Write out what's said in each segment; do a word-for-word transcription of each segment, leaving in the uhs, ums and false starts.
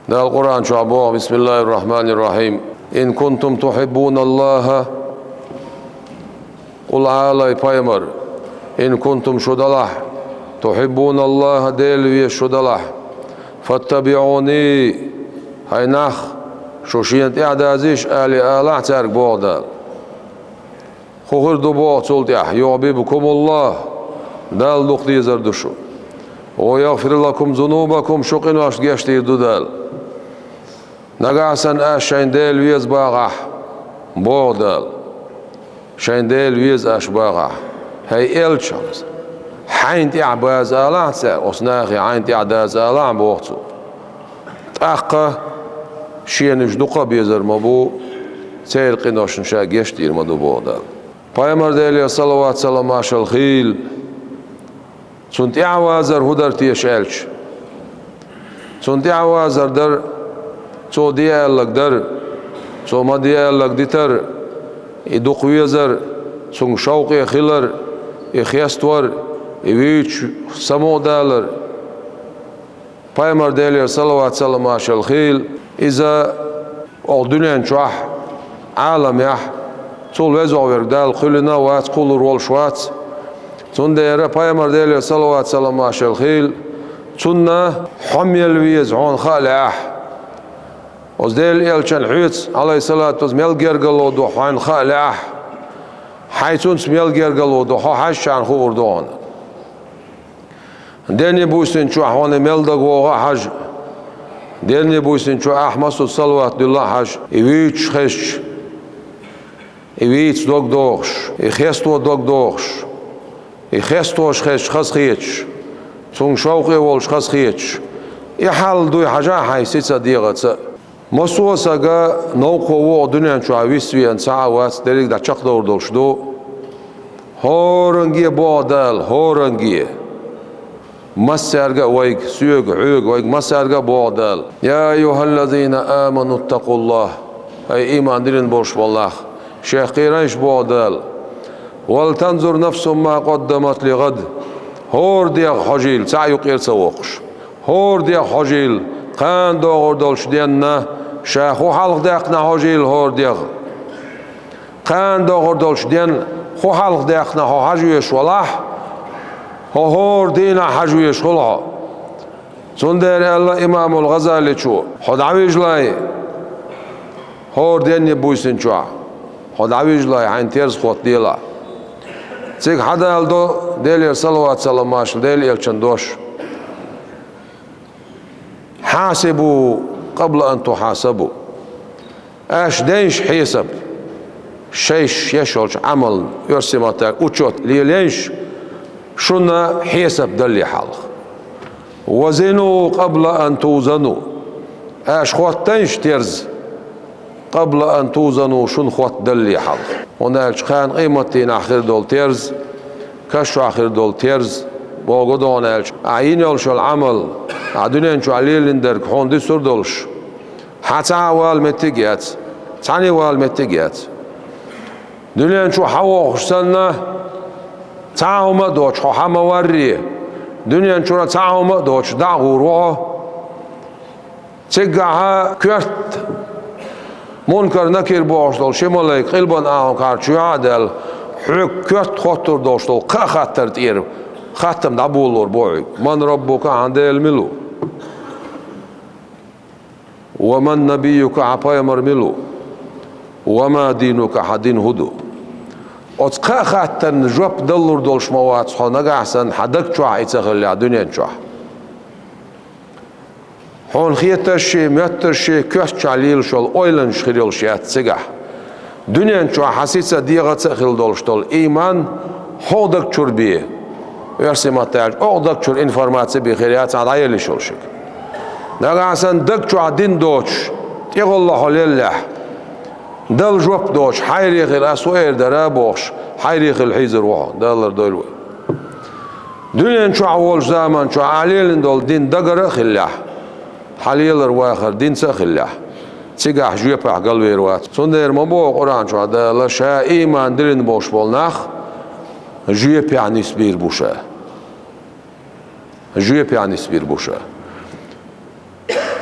Дала Къуръан чохь боху: «Бисмиллахир-рахманир-рахим. Ин кунтум тухиббуналлаха». Къул, Ӏалай, пайхамар, ин кунтум, шу далахь, тухиббуналлаха, Дела веза шу далахь, фаттабиӀуни, хӀай нах, шу шена тӀаьхьа дазийша, али алахь цаьрга, боху Дала. ХӀун хир ду боху цул тӀаьхьа? «Юхьбибкумуллах», Дала дукха дезар ду шу. «Ва ягӀфир лакум зунубакум», шу къиношна гечдийр ду Дала. Нагахь санна аш шайн Дела веза бахахь, боху Дала. Шайн Дела веза аш бахахь. ХӀай элча, хьайна тӀаьхьа база алахь цаьрга, оцу нахе хьайна тӀаьхьа даза алахь, боху цо. ТӀаккха шена уьш дукха а безар ма бу, церан къиношна ша гечдийр ма ду, боху Дала. Пайхамар, Делера салават-салам-маршалла хийла, цунна тӀаьхьавазар хӀун дара теша аьлча? Цунна тӀаьхьавазар дара, цо де аьлларг дар, цо ма де аьлларг дитар, и дукха везар, цуьнга шовкъе хилар, и хеставар, и вуьйцуш самукъадалар. Пайхамар, Делера салават-салам-маршалла хийла, иза оха дуьнен чохь, Ӏаламехь, цул веза верг Дала кхоьллина а вац, кхуллур волуш вац. Цундела Пайхамар, Делера салават-салам-маршалла хийла, цунна хьо мел веза хьуна хаа лаахь, оцу Делан элчанна хьоьца, Ӏалайхиссалату вассалам, мел гергарло ду хьуна хаа лаахь, хьайн цунца мел гергарло ду хьо хьаьжча хуур ду хьуна. Денний-буьйсанна чохь хьуна мел дага вогӀу а хьажа, денний-буьйсанна чохь ахь массо а салават дуьллу а хьажа, и вуьйцуш хезча, и вийца дог дохуш, и хесто дог дохуш, и хестош хезча хазахеташ, цуьнга шовкъе волуш хазахеташ, и хьал дуй хьажа а хьайн сица а, дегӀаца а. Массо а сага новкъахо вогӀу дуьнен чохь вист веана цхьа а вац, дерриг дӀа чекхдовр долуш ду. ХӀоранге, боху Дала, хӀоранге. Массаьрга а вайга, соьга, хьоьга, вайга массаьрга а, боху Дала: «Я айюхаллазина аману ттакъуллах». ХӀай ийман диллина болуш болу нах, шех кхерайша, боху Дала. «Вал танзур нафсум ма къаддамат ли гӀад». ХӀора дегӀ хьожийла, цхьаъ юккъера а ца воккхуш. ХӀора дегӀ хьожийла, кхана догӀур долчу денна ша хӀун хьалха даьккхина хьожийла хӀора дегӀ. Кхана догӀур долчу денна хӀун хьалха даьккхина хьо хьажа везаш валахь, хьо хӀора дийнахь хьажа везаш хуьлу хьо. Цундела аьлла имамул ГӀазаличо: «Хьо дӀавижале, хӀора денний-буьйсанна чохь, хьо дӀавижале, хьайн терза хоттаделахь». Цига хьадалдо Делера салават-салам-маршалла Делан элчанна дош: «Хьасибу къабла ан тухьасабу». Аша дейша хьесап, шайша еш йолчу Ӏамална, оьрсийн маттахь учёт лелайша, шуна хьесап далле хьалха. «Ва зину къабла ан тузану». Аша хоттайша терза, къабла ан тузану, шуна хоттадалле хьалха. ХӀунда аьлча кхана къематдийнахь хир долу терза, каш чохь хир долу терза, боху догӀу аьлча, ахь йина йолуш йолу Ӏамал, ахь дуьнен чохь лелийна дерг хьуна дуьсур долуш, хьан цхьа а вала меттиг а яц, цхьаьна а вала меттиг а яц. Дуьнен чу хьан вохуш санна, цхьа а хӀума а доцуш, хьо хьан ма варре, дуьнен чуьра цхьа а хӀума а доцуш, дӀа а гӀур ву хьо. Цигахь коьрта Мункар-Накир бохуш долу ши малайк къилбан агӀончу чу юьхь а даьлла, хьоьга коьрта хоттур долуш долу кхаа хаттар тӀера хаттам дӀаболор бу хьоьга: «Ман раббука», хьан Дела мила ву? «Ва ман набиюка», хьан пайхамар мила ву? «Ва ма динука», хьан дин хӀун ду? Оцу кхаа хаттарна жоп даллур долуш ма вац хьо нагахь санна хьан даг чохь и ца хиллехь дуьнен чохь. Хьуна хетаршший, моьттаршший коьрта чохь лелаш йолу ойланаш хир йолуш яц цигахь. Дуьнен чохь хьан сица а, дегӀаца а хила долуш долу ийман хьо даг чуьра бен, оьрсийн маттахь аьлча, оха даг чуьра информаци бен хир яц хьан дӀаелла йиш йолу шига. Нагахь санна даг чохь дин доцуш, тӀегӀолла хьо леллехь, Далла жоп доцуш, хьайре хила, ас ву эр дара бохуш, хьайре хила хьийзар ву хьо, Дала лардойла вай. Дуьнен чохь волчу заман чохь ахь лелийна долу дин дагара а хиллехь, хьан лелар-вахар динца а хиллехь, цигахь жоьпехь галвер вац. Цундела ма боху Къуръан чохь Дала, ша ийман диллина болуш болу нах жоьпехь нисбийр бу ша. Жоьпехь нисбийр бу ша.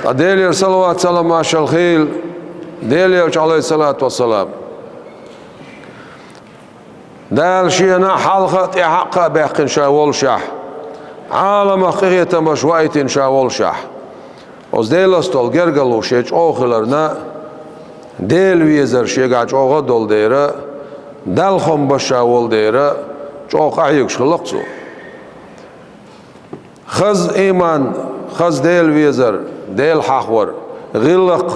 Ткъа Делера салават-салам машал хийла Делан Элча, Ӏалайхи ссалату вассалам. Дала шена хьалха а, тӀехьа а кхаъ баьккхина ша воллашехь, Ӏаламах къинхетамаш ваийтина ша воллашехь, оцу Делаца долу гергарло шен чӀогӀа хиларна, Дела везар шегахь чӀогӀа а долу дера, Далла хам беш ша волу дера, чӀогӀа къахьоьгуш хилла-кх цо. Хаза ийман, хаза Дела везар, Дела хьахор, гӀиллакх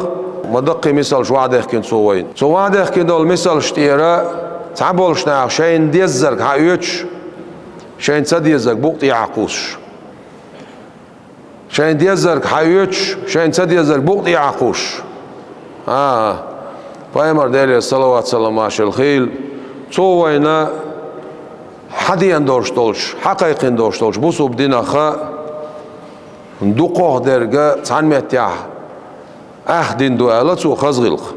ма даккхий мисалш ваӀдехкина цо вайна. Цо ваӀдехкина долу мисалш тӀера цхьаболчу наха шайна деззарг хьаоьцуш, шайна ца деззарг букъа тӀехьа кхуссуш. Шайна деззарг хьаоьцуш, шайна ца деззарг букъа тӀехьа кхуссуш. А, Пайхамар, Делера салават-салам машал хийла, цо вайна хьадеана долуш долчу, хьакхайкхина долуш долчу бусалба динах дукхох дерг цхьана меттехь ах дин ду аьлла цо хаза гӀиллакх.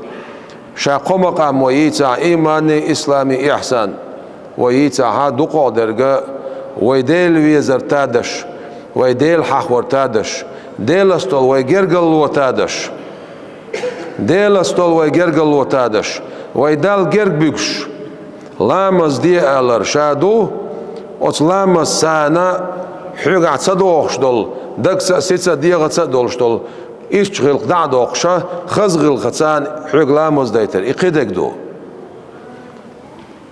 Ша кхо макъам вай йийцахь, ийман, ислам, ихьсан, вай йийцахь, дукхох дерг вай Дела везар тадеш, вай Дела хьахор тадеш, Делаца долу вай гергарло тадеш. Делаца долу вай гергарло тадеш, вай Далла герга буьгуш, ламаз де алар ша ду, оцу ламазца хьоьгахь ца догӀуш долу, дагца а, сица а, дегӀаца а долуш долу иштта гӀиллакх дӀа а доккхуш, хаза гӀиллакхаца хьоьга ламаз дайтар, и кхидерг ду.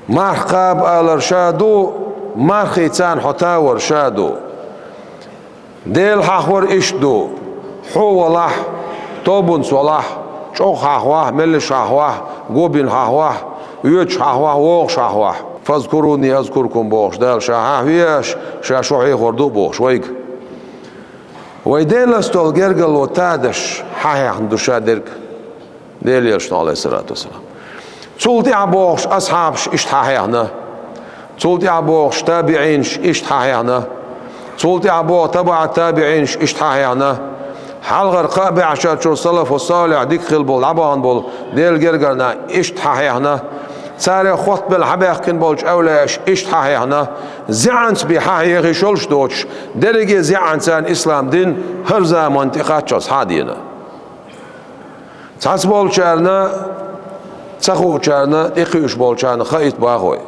Марх кхаба алар ша ду, мархица хьо тавар ша ду. Дела хьахор иштта ду: хьо валахь, тобанца валахь, чӀогӀа хьахавахь, меллаша хьахавахь, гобина хьахавахь, воьдуш хьахавахь, вогӀуш хьахавахь. «Фазкуруни азкуркум», – бохуш, Дала ша хьахаве аш, ша шу хьехор ду а бохуш вайга. Вай Делаца долу гергарло тадеш хьахьехна ду ша дерг. Делан Элчано, Ӏалайхи ссалату вассалам. Цул тӀаьхьа бохуш асхьабаш иштта хьахьехна. Цул тӀаьхьа бохуш табиӀинаш иштта хьахьехна. Цул тӀаьхьа боху табаӀат табиӀинаш иштта хьахьехна. Хьалхара кхаа бӀешарчу салафу салихь дика хилла болу, дӀабахана болу Делан гергара нах иштта хьахьехна. Царех хоттабелла хьабаьхкина болчу эвлаяаша иштта хьахьехна. ЗиӀанца бен хьахьеха йиш йолуш доцуш, дерриге а зиӀанца ислам дин хӀара заманна тӀекхаччалц схьа а деана. Цхьацца болчарна, ца хуучарна, тӀекхуьуш болчарна хаийта боху вай.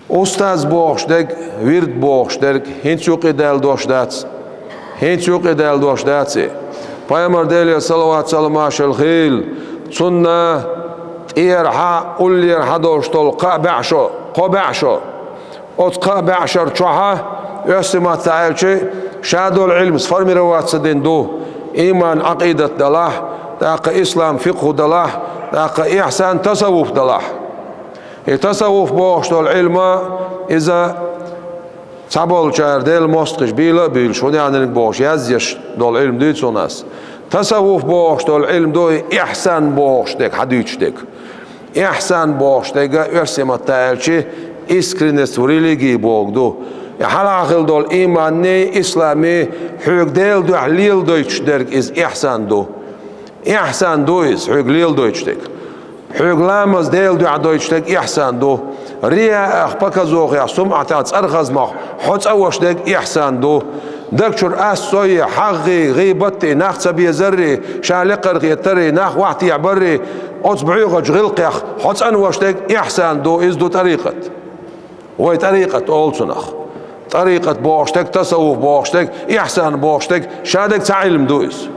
Устаз бохуш дерг, вирд бохуш дерг хӀинца юкъа даьлла дош дац. ХӀинца юкъа даьлла дош дац и. Пайхамар, Делера салават-салам машал хийла, цунна тӀера хьа, уллера хьа долуш долу кхаа бӀешо, кхо бӀешо. Оцу кхаа бӀешар чохьа, оьрсийн маттахь аьлча, ша долу Ӏилма сформироваться дина ду: ийман, Ӏакъидат далахь, тӀаккха ислам, фикъхӀу далахь, тӀаккха ихьсан, тасаввуф далахь. И тасаввуф бохуш долу Ӏилма, иза цхьаболчара Делан мостагӀаша бийла а буьйлуш, хӀун яхьанарг бохуш, язъеш долу Ӏилма дуьйцу хьуна ас. Тасаввуф бохуш долу Ӏилма ду и ихьсан бохуш дерг, хьадуьйцуш дерг. Ихьсан бохуш дерг оьрсийн маттахь аьлча, искренность в религии бохург ду. И хьалха хилла долу ийманний, исламий хьоьга Делан дуьхьа леладойтуш дерг иза ихьсан ду. Ихьсан ду иза, хьоьга леладойтуш дерг. Хьоьга ламаз Делан дуьхьа дойтуш дерг ихьсан ду. Рияах, показухех, сумӀатех, цӀархазмах хьо цӀа ваша дерг ихьсан ду. Даг чуьра ас, со е, хьагӀ, гӀийбат, нах ца безаррий, ша лекхара хетаррий, нах вахтехь баррий, оцу боьхачу гӀиллакхех хьо цӀанваш дерг ихьсан ду, иза ду тӀарикъат. Вай тӀарикъат олу цунах. ТӀарикъат бохуш дерг, тасаввуф бохуш дерг, ихьсан бохуш дерг, ша дерг цхьа Ӏилма ду иза.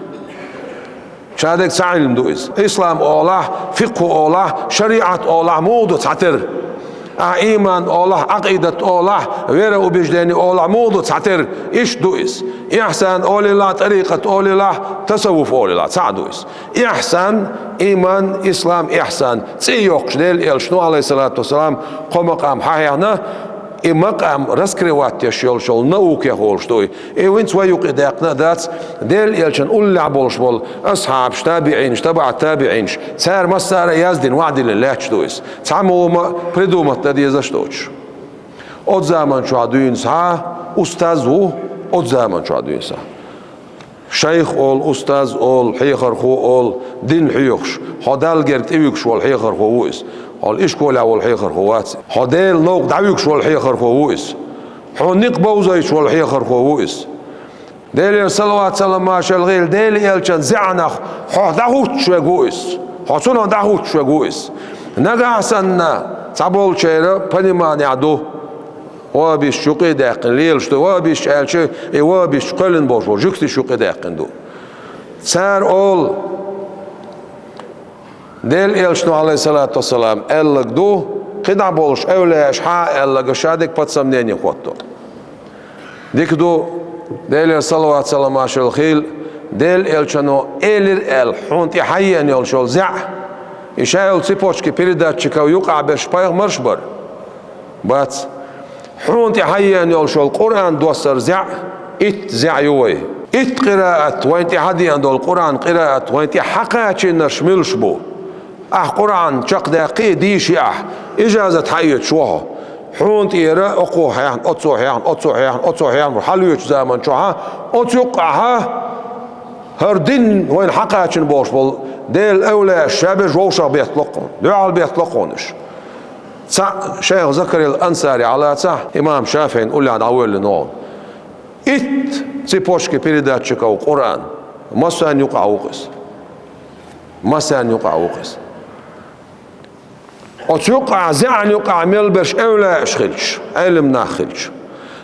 Ша дерг цхьа Ӏилма ду иза. Ислам олахь, фикъхӀу олахь, шариӀат олахь, муха ду цхьатера? Ахьа ийман олахь, Ӏакъидат олахь, вероубеждение олахь, муха ду цхьатера? Иштта ду иза. Ихьсан олийла, тӀарикъат олийла, тасаввуф олийла, цхьаъ ду иза. Ихьсан, ийман, ислам, ихьсан, цӀе йоккхуш Делан Элчано, Ӏалайхиссалату вассалам, кхо макъам хьахьехна, и макъам раскрывать деш йолуш йолу наукех волуш ду и. И винца вай юкъа даьккхина а дац, Делан Элчан уллехь болуш болу асхьабаш, табиӀинаш, табаӀат табиӀинаш, цара массара а яздина, ваӀдиллина лаьтташ ду иза. Цхьамма хӀума придумать дан дезаш доцуш. Оцу заман чохь дуьйна схьа устаз ву, оцу заман чохь дуьйна схьа. Шайх олу, устаз олу, хьехархо олу, дин хьоьхуш, хьо Далла герга тӀевуьгуш волу хьехархо ву иза. Хьо ишколехь волу хьехархо вац. Хьо Делан новкъа дӀавуьгуш волу хьехархо ву иза. Хьо никъ бовзуьйтуш волу хьехархо ву иза. Делера салават-салам, машалла, гӀийла Делан элчан зӀенах хьо дӀахӀуттуш вег ву иза. Хьо цунах дӀахӀуттуш вег ву иза. Нагахь санна цхьаболчеран пониманехь ду, вахабисташ юкъе а даьккхина лелаш ду, вахабисташ аьлча, и вахабисташ кхоьллина болуш болу жуьгташ юкъе а даьккхина ду. Цара олу, Делан элчано, Ӏалайхиссалату вассалам, аьлларг ду, кхидӀа болуш эвлаяаш хьан а аьлларг ша дика под сомнение хӀотто. Дика ду, Делера салават-салам, машалла, хийла, Делан элчано элира аьлла, хьуна тӀе хьаеана йолуш йолу зӀе, и ша йолу цепочка передатчиков юкъахь берш пайхамарш а бара? Бац. Хьуна тӀе хьаеана йолуш йолу Къуръан доссар зӀе, итт зӀе ю вай. Итт къираат, вайна тӀе хьадеана долу Къуръан къираат, вайна тӀе хьакхачийнарш муьлш бу? Ахь Къуръан чекхдаьккхий, дийший ахь, ижазат хьаоьцуш ву хьо. Хьуна тӀера оцо хьехна, оцо хьехна, оцо хьехна, оцо хьехна, хьалоьцучу заман чохь оцу юккъехь хӀара дин вайна хьакхачийна бохуш болу Делан эвлаяаш ша берш вовшах беттало хьуна, дуьхьал беттало хьуна уьш. Цхьаъ шайх Закарил Ансари Ӏалацахь, имам ШафиӀин уллехь дӀавоьллина ву. Итт цепочка передатчиков Къуръан. Массарна юкъахь ву-кх иза. Массарна юкъахь ву-кх иза. Оцу юккъехь, зӀенна юккъехь мел берш эвлаяаш хилча, Ӏелам нах хилча,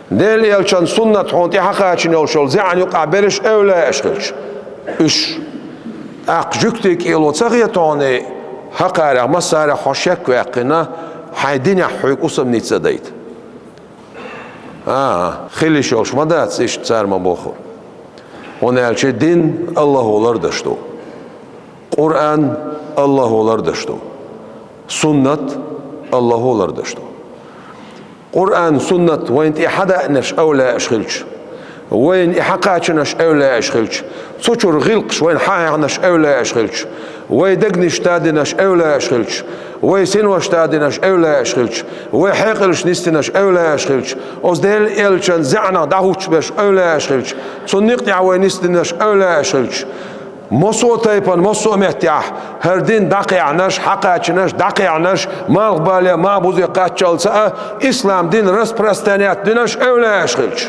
Делан элчан суннат хьуна тӀе хьакхачийна йолуш йолу зӀенна юккъехь берш эвлаяаш хилча, уьш. ТӀаккха жуьгтийн кӀело ца хета хьуна, хӀокхарех массарех хьо шек ваьккхина, хьайн динехь хьоьга усамница ца дайта? ХӀан-хӀа, хила йиш йолуш ма дац иштта цара ма-бохху. ХӀунда аьлча дин АллахӀо лардеш ду. Къуръан АллахӀо лардеш ду. Суннат АллахӀо лардеш ду. Къуръан, суннат вайна тӀе хьадеанарш эвлаяаш хилча, вайна и хьакхачийнарш эвлаяаш хилча, цу чуьра гӀиллакхаш вайна хьахьехнарш эвлаяаш хилча, вай дегнаш тадинарш эвлаяаш хилча, вай синош тадинарш эвлаяаш хилча, вай хьекъалш нисдинарш эвлаяаш хилча, оцу Делан элчан зӀенах дӀахӀуттуш берш эвлаяаш хилча, цунна некъ тӀехь вай нисдинарш эвлаяаш хилча, массо а тайпана, массо а меттехь хӀара дин дӀакхехьнарш, хьакхачийнарш, дӀакхехьнарш, малхбале, малхбузе кхаччалца а ислам дин распространять динарш эвлаяаш хилча,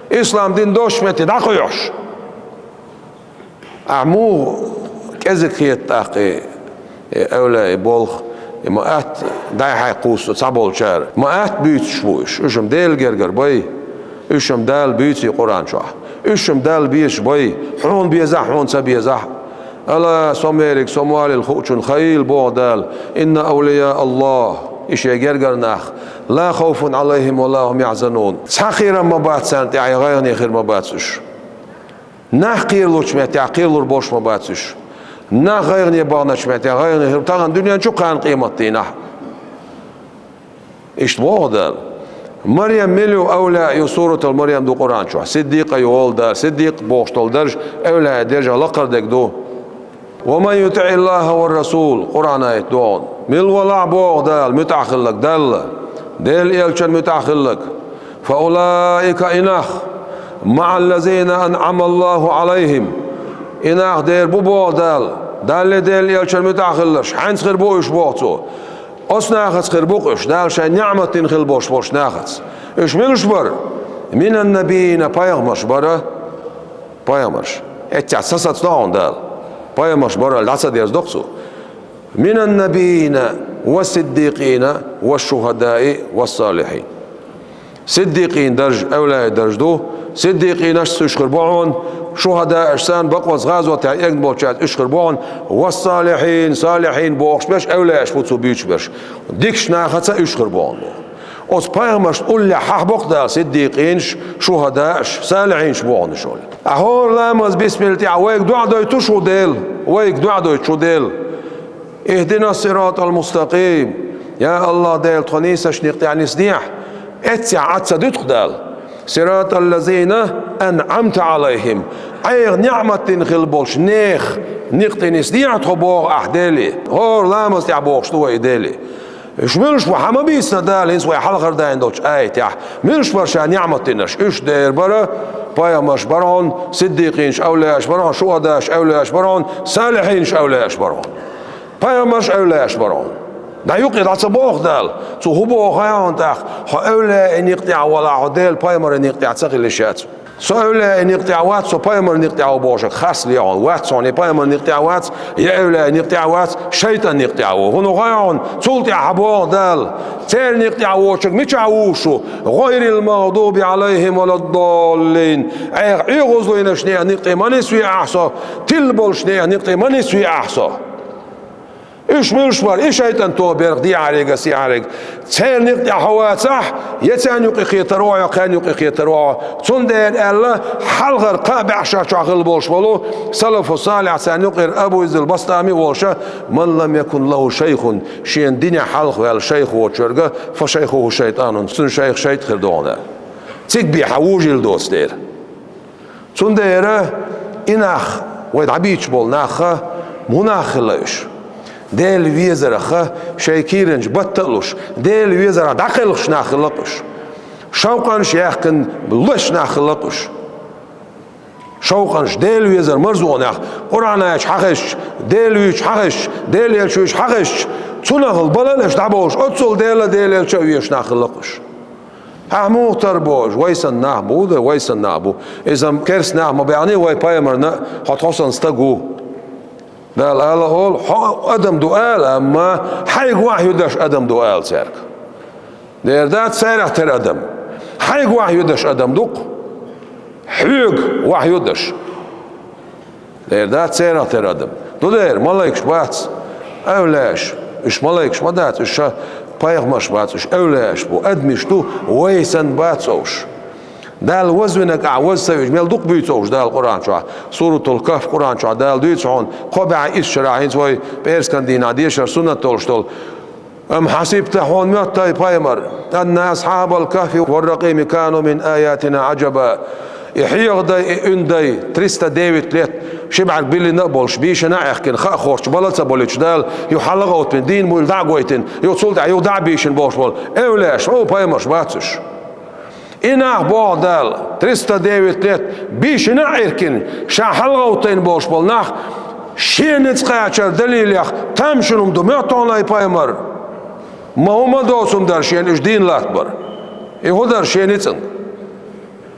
ислам дин доцучу метте дӀакхоьхьуш. Ахь муха кӀезиг хета тӀаккха и, и эвлаяийн болх, и ма атта дӀай-хьай кхуссу цхьаболчара? Ма атта буьйцуш бу уьш. Уьш-м Делан гергара бай. Уьш-м Дала буьйций Къуръан чохь. Уьш-м Далла безаш бай, хьуна безахь а, хьуна ца безахь а. Ала, со ма верриг, со ма валлал хуучунна хаийла, боху Дала: «Инна авлияа Аллах», и шен гергара нах, «ла хавфун Ӏалайхим ва ла хум яхьзанун». Цхьа кхерам ма бац царна тӀехь, я гӀайгӀане хир ма бац уьш. Нах кхералучу меттехь кхералур болуш ма бац уьш. Нах гӀайгӀане баханачу меттехь гӀайгӀане хир, тахана дуьнен чу, кхана къематдийнахь. Иштта боху Дала. Марьям мила ю, эвлаяъ ю, суратал Марьям ду Къуръан чохь. Сиддикъа ю олу Дала. Сиддикъ бохуш долу дарж эвлаяийн даржехь лакхара дерг ду. «Ва ман ютиӀиллахӀа ва расул», Къуръан аят ду хьуна. Мила валахь, боху Дала, муьтӀахь хилларг Далла, Делан элчан муьтӀахь хилларг, «фа улаика», и нах, «маӀа ллазина анӀама ЛлахӀу Ӏалайхим», и нах дер бу, боху Дала, Далле Делан элчан муьтӀахь хилларш, хьаьнца хир бу уьш, боху Цо. Оцу нахаца хир бу-кх уьш, Дала шайн ниӀмат дина хила болуш болчу нахаца. Уьш муьлш бара? «Минан набийина», пайхамарш бара, пайхамарш. Эццехь сацадо хьуна Дала. Пайхамарш бара аьлла, дӀа ца дерзадо-кх цо. «Минан набийина ва сиддикъина ва шухадаи ва салихьин». Сиддикъийн дарж, эвлаяийн дарж ду. Сиддикъинашца уьш хир бу хьуна, шухадаашца, бакъонца гӀазотехь эгна болчаьрца уьш хир бу хьуна, ва салихьин, салихьин бохуш берш, эвлаяаш бу цо буьйцуш берш. Дикачу нахаца уьш хир бу хьуна, боху. Оцу пайхамаршна уллехь хьахьабо-кх Дала сиддикъинаш, шухадааш, салихьинаш бу хьуна уьш олий. Ахь хӀора ламаз бисмилла тӀехь вайга доӀа дойтуш ву Дела, вайга доӀа дойтуш ву Дела. «Ихдина сиратал мустакъим». Я АллахӀ Дела, тхо нийсачу некъ тӀехь нисдехьа. Эццехь Ӏад ца дуьту-кх Дала. «Сиратал лазина анӀамта Ӏалайхим». ӀайгӀа ниӀмат дина хила болчу нехан некъ тӀе нисдехьа тхо, боху ахь Деле. ХӀора ламаз тӀехь бохуш ду вай и Деле. Уьш муьлш бу, хьан ма бийцина Дала хӀинца вай хьалхара даьйна долчу аятехь? Муьлш бара ша ниӀмат динарш? Уьш дер бара, пайхамарш бара хьуна, сиддикъинаш, эвлаяаш бара хьуна, шухадааш, эвлаяаш бара хьуна, салихьинаш, эвлаяаш бара хьуна. Пайхамарш, эвлаяаш бара хьуна. ДӀа юкъе дӀа ца боху Дала. Цо хӀун боху хьуна тӀаккха? Хьо эвлаяийн некъ тӀехь валахь, хьо Делан пайхамарийн некъ тӀехь ца хила йиш яц. Со эвлаяийн никъ тӀехь вац, со пайхамарийн никъ тӀехь ву бохуш хас ле хьуна, вац хьуна я пайхамарийн никъ тӀехь вац, я эвлаяийн никъ тӀехь вац, шайтӀан никъ тӀехь ву. ХӀунда гӀой хьуна, цул тӀаьхьа боху Дала: «Церан никъ тӀехь воцург мичахь ву шу? Гъойрил магъдуби Ӏалайхим валаддаллин». Айхьа Ӏуьйгъузлойнаш нехан никъ тӀе ма нисве ахьа со, тилла болуш нехан никъ тӀе ма нисве ахьа со. Уьш муьлш бара, и шайтӀан тоба яра дехьарега, сехьарега. Церан никъ тӀехь хьо вацахь, я царна юкъе кхетар ву хьо, я кхарна юкъе кхетар ву хьо. Цундела аьлла, хьалхара кхаа бӀе шарахь чохь хилла болуш болу салафу салихь, царна юкъера Абу Иззил Бастами а волуш: «Ман лам якун лаху шайхун», шена динехь хьалха ваьлла шайх воцург, «фа шайхуху шайтӀанун», цуьнан шайх шайтӀа хир ду хьуна. Цига бен хьан вуьйжийла доцу дера. Цундела и нах, вай дӀабийцаш болу нах, муха нах хилла уьш? Делан везарах шайн кийрана батталуш, Делан везарах дӀакхелхаш нах хилла-кх уьш. Шовкъанаш яьккхина лоьцуш нах хилла-кх уьш. Шовкъанаш, Делан везар марзонех, Къуръан аяташ хьан хезча, Дела вуьйцуш хьан хезча, Делан элча вуьйцуш хьан хезча, цунах баланаш дӀабовлуш, оццул Дела, Делан элча а везаш нах хилла-кх уьш. Ахьа муха тара бохуш, вай санна нах бу, да, вай санна нах бу. Иза керста нах ма баьхний, вай пайхамарна хьо тхо санна стаг ву. Дала ала олу, хьо адам ду ала, амма хьайга вахь ю даш адам ду ала цаьрга. Дера дац царах тера адам. Хьайга вахь ю даш адам ду-кх. Хьоьга вахь ю даш. Дера дац церан тера адам. Ду дера, малайкаш бац, эвлаяаш. Уьш малайкаш ма дац, уьш ша пайхамарш бац, уьш эвлаяаш бу, адамаш ду, вай санна бац уьш. Дала вазвинарг ахь ваза ца вижа, мел дукха буьйцу уьш Дала Къуръан чохь. Суратул Кахф Къуръан чохь Дала дуьйцу хьуна, кхо бӀе исс шарахь, хӀинца вай пӀераскан дийнахь дешар суннат долуш долу. Ам хьасибта, хьуна моьтту, ай пайхамар, анна асхьабал кахфи вар ракъими кану мин аятина Ӏаджаба. И хьехадай, и уьндай, триста девять лет, ши бӀаьрг биллина а болуш, бийшина а Ӏехкина, хаа хорчу бала ца болуьйтуш Дала, юха хьалагӀовттина, дийна буйла дӀа а гойтина, юха цул тӀаьхьа юха дӀа а бийшина болуш болу эвлаяаш, о, пайхамарш бац уьш. И нах, боху Дала, триста девять лет бийшина а Ӏиркина, ша хьалагӀовттийна болуш болу нах, шен ницкъ кхачар далилех тамашийна хӀума ду моьтту хьуна, ай пайхамар? Ма хӀума доцу хӀума дара шена уьш дийна латтабар? И хӀун дара шен ницкъан?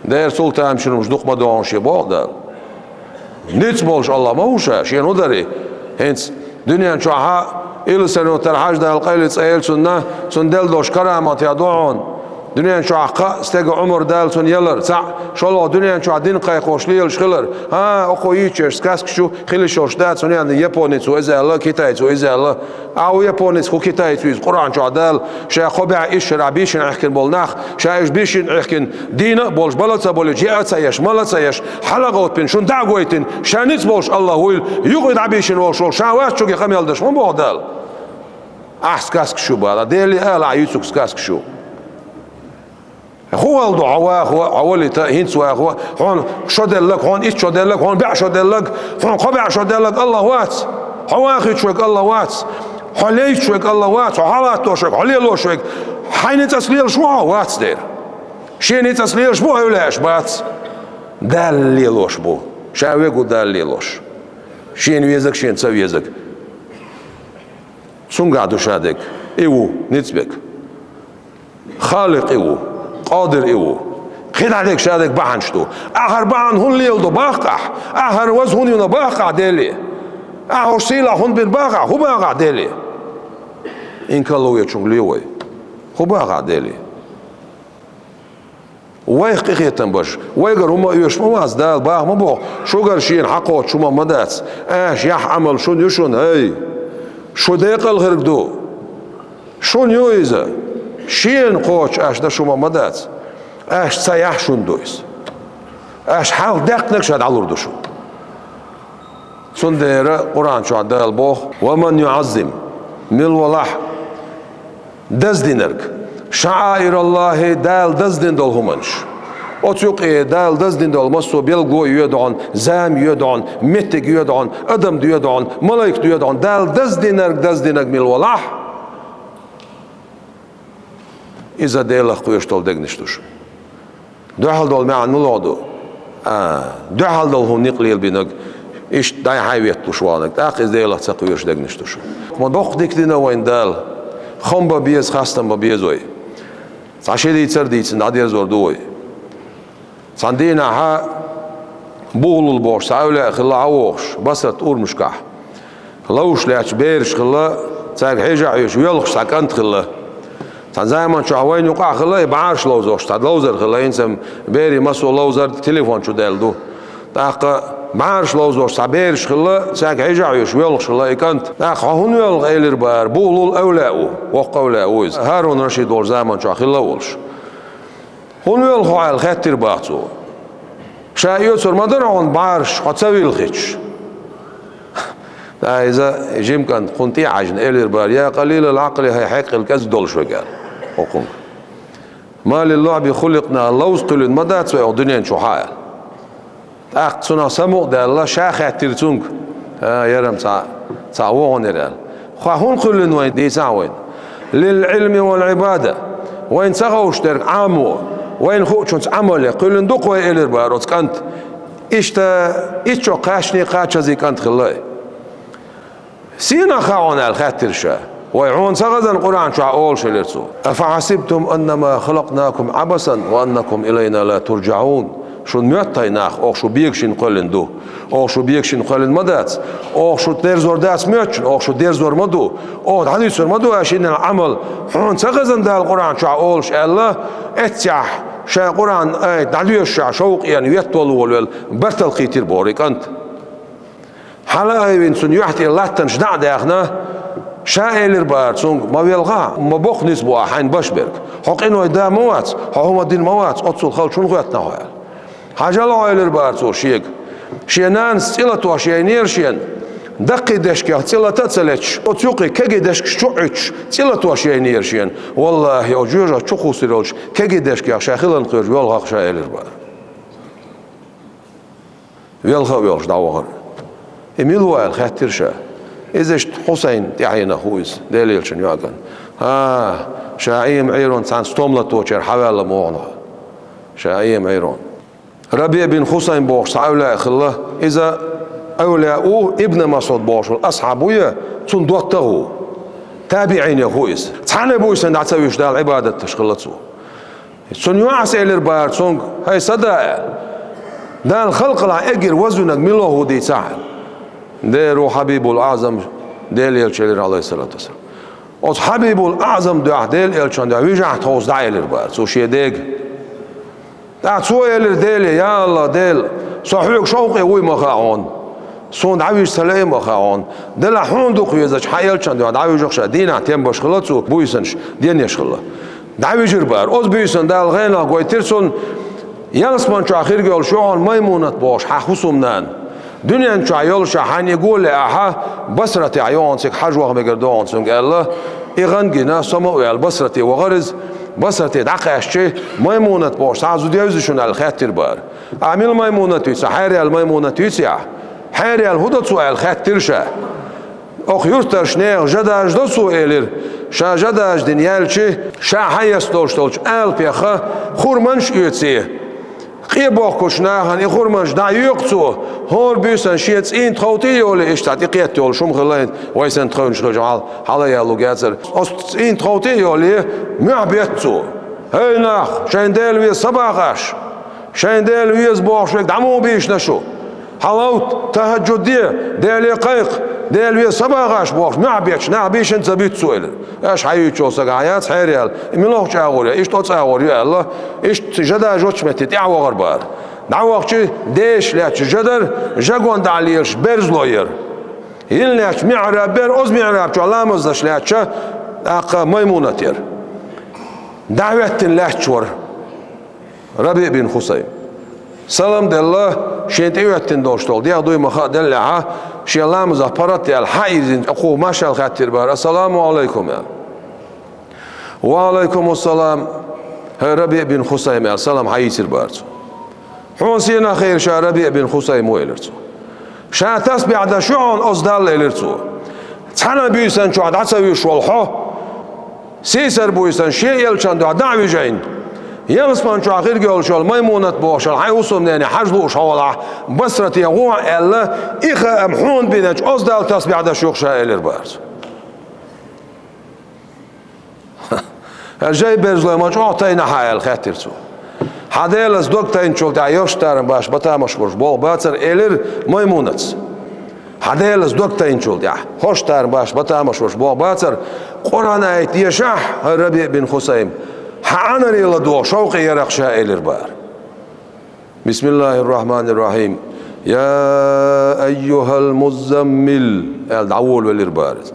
Дера цул тамашийна хӀумаш дукха ма догӀу шен, боху Дала. Ницкъ болуш Аллах ма ву ша, шена хӀун дарий? ХӀинца дуьнен чохьа Илсарин-Юртара Хьажа-Дала къайле цӀе йолу цунна, цунна делла долуш караматех ду хьуна. Дуьнен чохь кхаа стеган Ӏумар Дала цунна ялар, цхьаъ, шолгӀа дуьнен чохь дин кхайкхош лелаш хилар. ХӀа, оцо йийцуш сказкаш ю, хила йиш йолуш дац, хӀунда аьлча японец ву иза аьлла, китаец ву иза аьлла. Ахьа ву японец, хӀу китаец ву иза, Къуръан чохь Дала ша кхо бӀе исс шарахь бийшина Ӏехкина болу нах, ша уьш бийшина Ӏехкина, дийна а болуш, бала ца болуьйтуш, яа а ца еш, мала а ца еш, хьалагӀовттабина, шуна дӀа а гойтина, ша ницкъ болуш Аллах вуйла, юкъа дӀабийшина волуш волу, ша вац шуьга къамел деш, ма боху Дала. Ахь сказкаш ю бала, Деле ала, ахь юьйцург сказкаш ю. ХӀун вала ду хьо вахо, хьо валийта, хӀинца вахо, хьуна шо делларг, хьуна итт шо делларг, хьуна бӀе шо делларг, хьуна кхо бӀе шо делларг Аллах вац? Хьо вахуьйтуш верг Аллах вац? Хьо лейтуш верг Аллах вац? Хьо хьалаттош верг, хьо лелош верг, хьайн ницкъаца лелаш ву хьо? Вац дера. Шен ницкъаца лелаш бу эвлаяаш? Бац. Далла лелош бу. Ша вегу Далла лелош. Шена везарг, шена ца везарг. Цуьнгахь ду ша дерг. И ву ницкъ берг. Халикъ и ву, Къадир и ву. КхидӀа дерг ша дерг бахьанаш ду. Ахь хӀара бахьана хӀунда леладо боху ахь? Ахь хӀара ваза хӀунда вина боху ахь Деле? Ахь хӀара сийлахь хӀунда бина боху ахь? ХӀун боху ахь Деле? Инкарло вечунга ле вай. ХӀун боху ахь Деле? Вайх къинхетам беш, вайгара хӀума оьшуш ма вац, Дала боху ма боху, шуьгара шена хьакхочуш хӀума ма дац. Аша яхь Ӏамал шуна ю шуна, хӀай! Шу декъала хирг ду. Шуна ю иза. Шена кхочуш аша деш хӀума ма дац. Аша ца яхь шуна ду иза. Аша хьалха даьккхинарг ша дӀалур ду шуна. Цундела Къуръан чохь Дала боху: «Ва ман юӀаззим», мила валахь даздинарг, «шаӀаираллахӀи», Дала даздина долу хӀуманаш. Оцу юкъе Дала даздина долу массо а билгало йоьду хьуна, зама йоьду хьуна, меттиг йоьду хьуна, адам доьду хьуна, малайк доьду хьуна, Дала даздинарг, даздинарг мила валахь, иза Делах кхоьруш долу дегнаш ду шуна. Дуьхьал долу маьӀна муьлха ду? А, дуьхьал долу хӀума никъ лелабинарг, иштта дӀай-хьай ветталуш ваханарг, тӀаккха иза Делах ца кхоьруш дегнаш ду шуна. Ма доккха дика дина вайна Дала. Хам бан беза, хастам бан беза вай. Цхьа ши дийцар а дийцина, дӀадерзор ду вай. Цхьана дийнахьа Бухлул бохуш цхьа эвлаъ хилла хьавогӀуш Басрат урамашкахь. Ловзуш лаьтташ бераш хилла, цаьрга хьежа а хьоьжуш, воьлхуш цхьа кӀант хилла. Цхьана заман чохь вайна юкъахь хилла и бӀараш ловзош цхьа ловзар хилла, хӀинца-м берийн массо а ловзар телефон чу даьлла ду. ТӀаккха бӀараш ловзош цхьа бераш хилла, цаьрга хьежа а хьоьжуш, воьлхуш хилла и кӀант. ТӀаккха: «Хьо хӀунда воьлху?» — элира бара. Бухлул эвлаъ ву, воккха эвлаъ ву иза, ХӀарун Рашид волчу заман чохь хилла а волуш. «ХӀунда воьлху хьо?» — аьлла, хаьттира бара цо. «Ша оьцур ма дара хьуна бӀараш, хьо ца вилхича». ТӀаккха иза, жима кӀант, кхунна тӀе а хьаьжна, элира бара: «Я къалилал Ӏакъли, хӀай хьекъал кӀезиг долуш верг», — аьлла хӀокхунга. «Ма лил луӀби хуликъна, ловза кхоьллина ма дац вай хӀокху дуьнен чохь», — аьлла. ТӀаккха цунах самукъадаьлла, ша хаьттира цуьнга: «А, яра-м цхьа, цхьа вогӀун яра», — аьлла. «Хьо хӀунда кхоьллина вайна, дийцахьа вайна?» «Лил Ӏилми вал Ӏибада». Вайна ца хууш дерг Ӏамо, вайна хуучунца Ӏамале кхоьллина ду-кх вай, элира бара оцу кӀанта. Иштта итт шо кхаьчний, кхачазий кӀант хилла и. «Сенах хаьа хьуна?» — аьлла, хаьттира ша. «Вай, хьуна ца хезна Къуръан чохь олуш?» — элира цо. «Афахьасибтум аннама халакънакум Ӏабасан ва аннакум илайна ла турджаӀун?» Шуна моьтту хьай нах, оха шу бегашина кхоьллина ду? Оха шу бегашина кхоьллина ма дац. Оха шу дерзор дац моьтту шуна, оха шу дерзор ма ду. Оха дӀадуьйцур ма ду аша йинал Ӏамал. Хьуна ца хезна Дала Къуръан чохь олуш аьлла, эццехь ша Къуръан аят дӀадоьшуш шовкъ йина, веттавала волавелла, бартал кхийтира бохура и кӀант. Хьала а вина, цунна юьхь тӀера латтанаш дӀа а даьхна, ша элира бара цуьнга: «Ма велха, ма боккха ницкъ бу ахь хьайна беш берг. Хьо къиной да ма вац, хьо хӀума дина ма вац, оццул халчу хӀунда хоьттина хьо?» — аьлла. «Хьажал хьо», — элира бара цо шега. Шен нанас цӀе латош яйнера шена, даккхий дешкех цӀе лата а ца леташ, оцу юккъе кегий дешкаш чу а Ӏуьттуш, цӀе латош яйнера шена. «Валлахьи, оцу жоьжахати чу кхуссур йолчу кегий дешкех ша хиларна кхоьруш воьлху-кх ша», — элира бара. Велха а воьлхуш дӀавахара. «И мила ву?» — аьлла, хаьттира ша. «Иза иштта Хьусайн тӀаьхьенах ву иза, Делан Элчанна йоӀ кӀант». «ХӀа, ша Ӏема Ӏийрон цхьана стом латочеран хьаваьлла ма вогӀу хьо. Ша Ӏема Ӏийрон». РабиӀ бин Хусайм бохуш цхьа эвлаъ хилла. Иза эвлаъ ву, Ибн МасӀуд бохуш волу асхьаб ву я, цунна доттагӀа ву. ТабиӀинех ву иза. Цхьана а буьйсанна дӀа ца вуьйшуш Далла Ӏибадат деш хилла цо. Цунна йоӀас элира бара цуьнга: «ХӀай сан да, — аьлла, — Дала халкъалахь эггара вазвинарг мила ву дийцахьа?» «Дера ву Хьабибул АӀзам», — Делан Элча элира, Ӏалайхиссалату вассалам. Оцу Хьабибул АӀзамна дуьхьа, Делан Элчанна дуьхьа вижахь тховса дӀа, элира бара цо шен дега. ТӀаккха цо элира Деле: «Я АллахӀ, Дела, со хьоьга шовкъе вуй ма хаьа хьуна. Суна дӀавижа ца лаьа ма хаьа хьуна. Делахь хьуна дукха везачу хьан Элчанна дуьхьа дӀавижа-кх ша». Дийнахь тем беш хилла цо, буьйсанаш денъеш хилла. ДӀавижира бара. Оцу буьйсанна Дала гӀенах гойтира цунна, ялсаман чохь хирг йолуш ю хьуна Маймунат бохуш хьан хӀусамнана. Дуьнен чохь йолуш хьайна и го лаахь, Басратехь ю хьуна цига хьажа ваха мегар ду хьуна цуьнга аьлла, и гӀан гина, сома а ваьлла, Басрате вахара иза. Басрате дӀакхаьччи, Маймунат бохуш цхьа зуда евзий шуна аьлла хаьттира бара. «Ахь мила Маймунат вуьйцу, хьераяьлла Маймунат вуьйцу ахь? Хьераяьлла хӀун до цо?» — аьлла хаьттира ша. «Оха юьртарчу нехан жа дажа до цо», — элира. Ша жа дажа дина яьлчи, ша хьаэцна долуш долчу алапех хурманаш а оьций, къе бохкучу нахана и хурманаш дӀайоькъу цо, хӀора буьйсанна шен цӀийнан тховта а йолий, иштта тӀекхетта йолуш хӀума хилла, вай санна тхевнаш хилча хьал-, хьала ялуг яцара. Оцу цӀийнан тховта а йолий, мохь бетту цо: «ХӀей нах, шайн Дела веза ца боху аш? Шайн Дела веза бохуш верг дӀа муха бийшина шу? Хьалавта, тахӀаджуд де, Деле кхайкха, Дела веза ца боху аш?» — бохуш, мохь бетташ, нах бийшина ца буьту цо, элира. Аш хьаюьйцучу сага хьаяц хьераяьлла, и мила вогӀучу агӀор ю, иштта оцу агӀор ю аьлла, иштта жа дажа йолчу метте тӀаьхьа вахара бара. ДӀавахчи, дешаш лаьтташ жа дара, жа гонна дӀа лелаш берзло яра. Йина лаьтташ миӀраб яра, оцу миӀраб чохь ламаз деш лаьтташ тӀаккха Маймунат яра. ДӀахӀоьттина лаьтташ вара РабиӀ бин Хусайм. Салам делла, шен тӀехӀоьттина долуш долу дегӀ дуй ма хаа деллехьа, шен ламазах паргӀат а яьлла, хьаийзина, кху машал хаьттира бара: «Ассаламу Ӏалайкум», — аьлла. «Ва Ӏалайкумуссалам, хӀай РабиӀ бин Хусайм», — аьлла, салам хьаийцира бара цо. «Хьуна сенах хир ша РабиӀ бин Хусайм ву», — элира цо. «Ша тасбихь деш ю хьуна оцу Далла», — элира цо. «Цхьана а буьйсанна чохь дӀа ца вуьйш волу хьо, сийсара буьйсанна шен Элчанна дуьхьа дӀа а вижийна, ялсаман чохь хирг йолуш йолу Маймунат бохуш йолу хьайн хӀусамнене хьажа лууш хьо валахь, Басрате гӀо а аьлла, и хаам хьуна биначу оцу Далла тасбихь деш ю-кх ша», — элира бара цо. «Жай берзлой ма чӀогӀа тайна хьан?» — аьлла хаьттира цо. Хьан Делаца дог тайначул тӀехьа хӀорш тара башха батамаш болуш болх бацара, элира Маймунаца. Хьан Делаца дог тайначул тӀехьа хӀорш тара башха батамаш болуш болх бацара, Къуръан аят дешахь, хӀара Рабиъ бин Хусайм, хьан Ӏанаре ладогӀа шовкъе ярах ша, элира бара. Бисмиллахир-рахманир-рахим. Я айюхал муззаммил, аьлла, дӀаволавелира бара иза.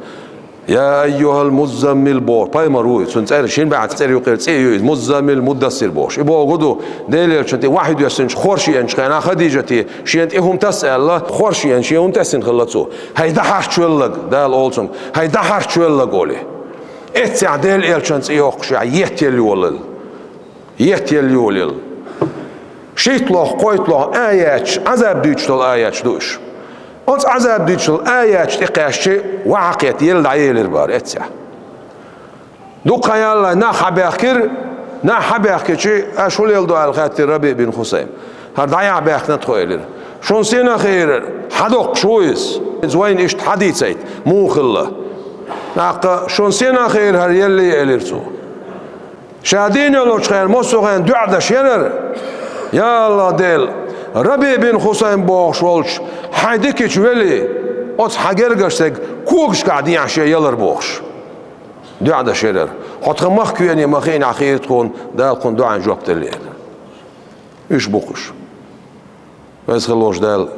Я айюхал муззаммил боху пайхамар ву иза. Цуьнан цӀера шина бӀаьрца цӀера юкъера цӀе ю иза. Муззаммил, муддассир бохуш. И бохург ду, Делан элчанна тӀе вахьйу доьссинчу хорша еанчу хенахь Хадижате шена тӀе хӀума тасса аьлла, хорша еана шена хӀума тесна хилла цо. Хьайн дӀахьарчвелларг, Дала олу цунга, хьайн дӀахьарчвелларг олий. Эццехь Делан элчанан цӀе йоккхуш, еттелла йолалла. Еттелла йолалла. ШийтталгӀа, кхойтталгӀа аяташ, Ӏазаб дуьйцуш долу аяташ ду уьш. Оцу Ӏазаб дуьйцуш долу аяташ тӀекхаьчча, вахьа кхетта елла дӀаелира бара эццехь. Дукха хан ялале нах хьабаьхкира, нах хьабаьхкича, аша хӀун леладо аьлла хаьттира Рабиъ бин Хусайм. ХӀара дӀаяхьа баьхкина тхо, элира. Шуна сенах хиира, хьадоккхуш ву иза. Иза вайна иштта хьадийцайта, муха хилла. ТӀаккха шуна сенах хиира хӀара еллий, элира цо. Ша дийна йолчу хенахь массо а хенахь доӀа деш яра: «Я АллахӀ Дела, Рабиъ бин Хусайм бохуш волчу хьайн дикачу велий, оцу хьан гергарчу стеган когашкахь дехьа шен ялар», бохуш. ДоӀа деш яра. Хьо тхан махкахвене ма хиънехь хиира тхуна, Дала кхунна доӀанна жоп делла, элира. Уьш бу-кх уьш. Веза хилла волчу Дала,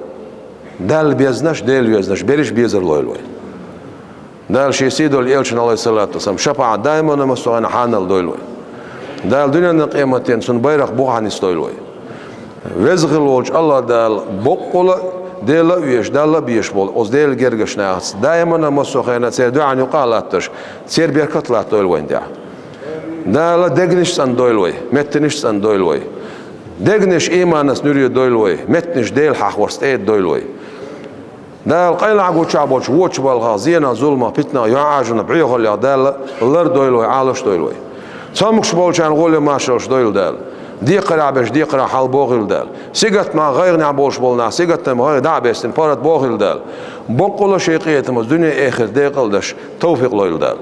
Далла безнаш, Дела везнаш берриш а безар лойла вай. Дала шен сий долу элчанна, алейхиссалату вассалам, шапаӀат даимана массо а хенахь хьанал дойла вай. Дала дуьненна къематдийнахь цуьнан байракх бухахь нисдойла вай. Веза хилла волчу АллахӀ Дала боккъала а, Дела а везаш, Далла а безаш болу оцу Делан гергарчу нахаца даимана массо а хенахь церан доӀанна юкъа а латташ, церан беркат а латтадойла вайна тӀехь. Дала дегнаш а цӀандойла вай, меттанаш а цӀандойла вай. Дегнаш ийманца нуьре дойла вай, меттанаш Дела хьахорца тӀеда дойла вай. Дала къайлаха гучахь болчу вочу балхах, зенах, зуламах, питанах, юьхьӀаьржанах, бӀоьхаллех Дала лардойла вай, Ӏалашдойла вай. Цомгуш болчарна гӀоле маршаллаш дойла Дала. Декхарехь берш декхарехь хьалабохийла Дала. Сингаттамах, гӀайгӀанехь болуш болу нах сингаттам, гӀайгӀа дӀа а бестина, паргӀатбохийла Дала. Боккъала а шайн къинхетамца дуьне а, эхарт а декъал а деш, товфикъ лойла Дала.